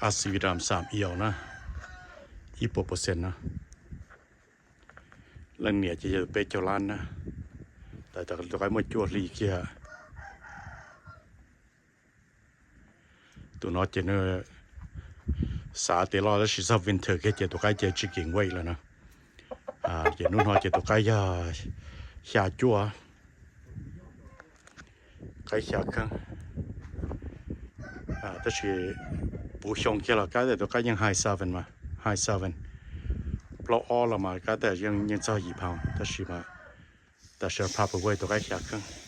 a si vi dam sam ib na, ib puas percent na. Leej niam ces yog peb caug lab na, tab sis tus qaib muaj cuaj hli kiag. Tus no ces nws xav tias loj tab sis txog winter kiag ces tus qaib ces tsis gain weight lawm na. Ces hnub no ces tus qaib yog xya cuaj, qaib xya kheej. Tab sis puv xyoo kiag los kab tias tus qaib yeej high seven mas, high seven, plaub ob los mas kab tias yeej txog yim pound, tab sis mas tam sim no proper weight tus qaib xya kheej.